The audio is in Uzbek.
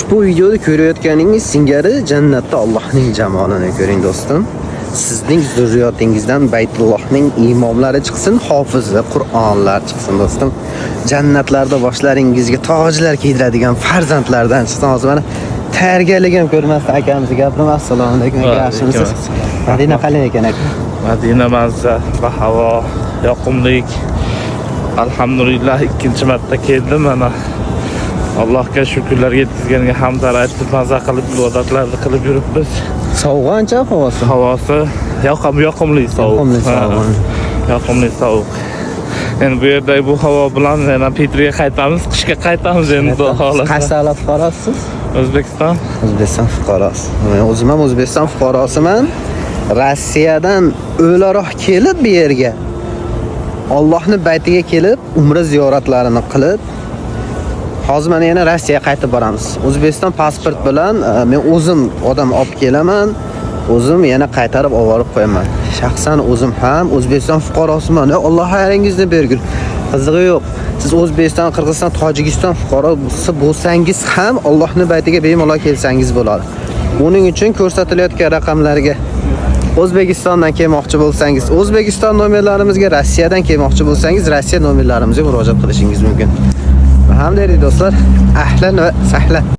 Ushbu videoda ko'rayotganingiz singari jannatda Allohning jamolini ko'ring, do'stim. Sizning zurriyotingizdan Baytullohning imomlari chiqsin, hofizi Qur'onlar chiqsin, do'stim. Jannatlarda boshlaringizga tojlar kiydiradigan farzandlardan chiqsin. Hozir mana tayyorgarlik ham ko'rmasdan akamizni gapirma. Assalomu alaykum aka, yaxshimisiz? Madina qalay ekan, aka? Madina mazza va havo yoqimlik. Alhamdulillah, ikkinchi marta keldim mana. Allohga shukrlar, yetkazganiga hamdlar aytib, maza qilib, ibodatlarni qilib yuribmiz. Sovuq ancha havosi. Havosi yoqimli sovuq. Yoqimli sovuq. Ha, yoqimli sovuq. Endi bu yerdagi bu havo bilan yana Petriga qaytamiz, qishga qaytamiz endi, xudo xohlasa. Qaysi davlat fuqarosisiz? O'zbekiston. O'zbekiston fuqarosi. Men o'zim ham O'zbekiston fuqarosiman. Rossiyadan o'laroq kelib bu yerga, Allohni baytiga kelib, umra ziyoratlarini qilib, hozir mana yana Rossiyaga qaytib boramiz. O'zbekiston pasport bilan men o'zim odam olib kelaman, o'zim yana qaytarib olib borib qo'yaman. Shaxsan o'zim ham O'zbekiston fuqarosiman. Alloh xayringizni bergur. Qizig'i yo'q. Siz O'zbekiston, Qirg'iziston, Tojikiston fuqarosi bo'lsangiz ham Allohning baytiga bemalol kelsangiz bo'ladi. Buning uchun ko'rsatilayotgan raqamlarga O'zbekistondan kelmoqchi bo'lsangiz, O'zbekiston nomerlarimizga, Rossiyadan kelmoqchi bo'lsangiz, Rossiya nomerlarimizga murojaat qilishingiz mumkin. Hamda do'stlar, ahlan va sahlan.